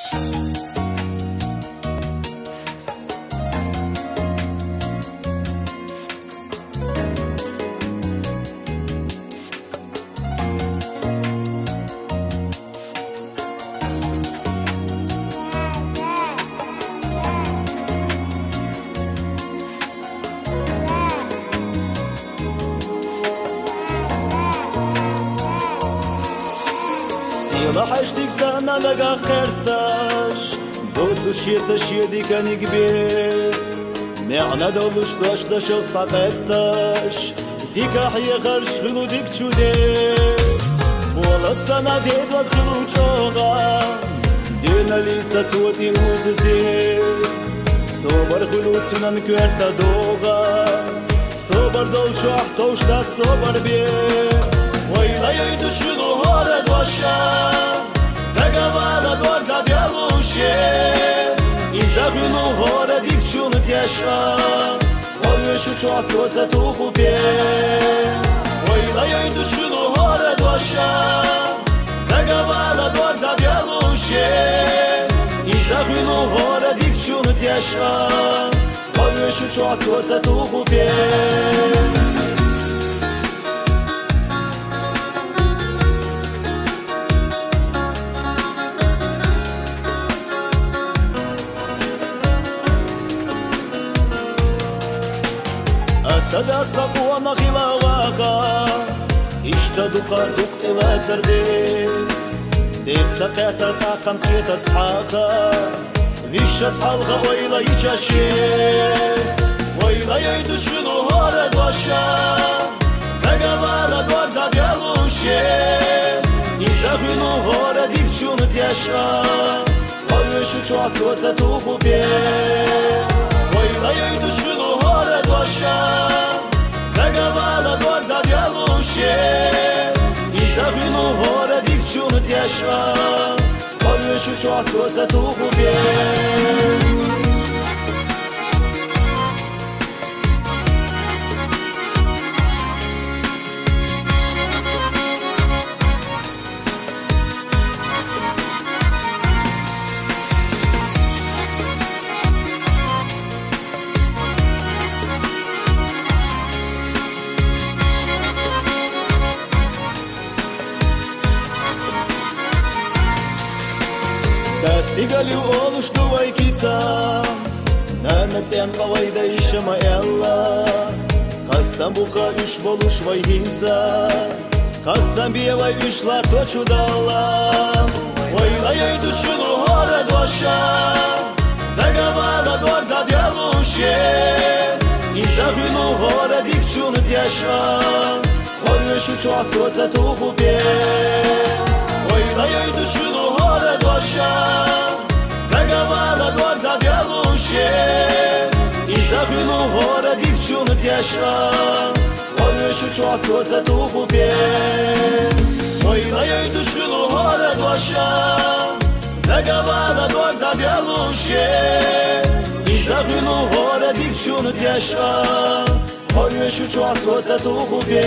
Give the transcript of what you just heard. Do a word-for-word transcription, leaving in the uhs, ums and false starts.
Стелахь хьаштиг санна нагахь кхерсташ, доцуш шеца шен диканиг бе. МаьӀна долуш дош дашах схьакъесташ, дика хьехарш хуьлу дика чу де. Болат санна дедаг хуьлу чӀогӀа, денал йица цо тӀе узузе. Собар хуьлу цуьнан коьрта догӀа, собар долчохь товш дац собар бе. Ойла йойтуш хуьлу хӀора доша, дагавала дог дӀаделуше. Иза хуьлу хӀора дикачун теша, вовшучохь цо ца туху пе. Ойла йойтуш хуьлу хӀора доша, дагавала дог дӀаделуше. Иза хуьлу хӀора дикачун теша, вовшучохь цо ца туху пе. Атта дас къакъона хила ваха, иштта дукха дукха тӀелацар де. Дех ца кхетта, тӀаккха кхета цхьаха, виша цхьалха ойла йичаше. Ойла йойтуш хуьлу хӀора доша, дагавала дог дӀаделуше. Иза хуьлу хӀора дикачун теша, вовшучохь цо ца туху пе. Ойла йойтуш хуьлу хӀора доша, дагавала дог дӀаделуше. Иза хуьлу хӀора дикачун теша, вовшучохь цо ца туху пе. Дас дигали олуш ду вай кица, нана цӀен къа вай дайша ма аьлла. Хастам бу-кха уьш болуш вай хӀинца, хастам бе вай уьш латточу Далла. Ойла йойтуш хуьлу хӀора доша, дагавала дог дӀаделуше. Иза хуьлу хӀора дикачун теша, вовшучохь цо ца туху пе. Ойла йойтуш хуьлу хӀора доша, дагавала дог дӀаделуше. Иза хуьлу хӀора дикачун теша, вовшучохь цо ца туху пе. Ойла йойтуш хуьлу хӀора доша, дагавала дог дӀаделуше. Иза хуьлу хӀора дикачун теша, вовшучохь цо ца туху пе.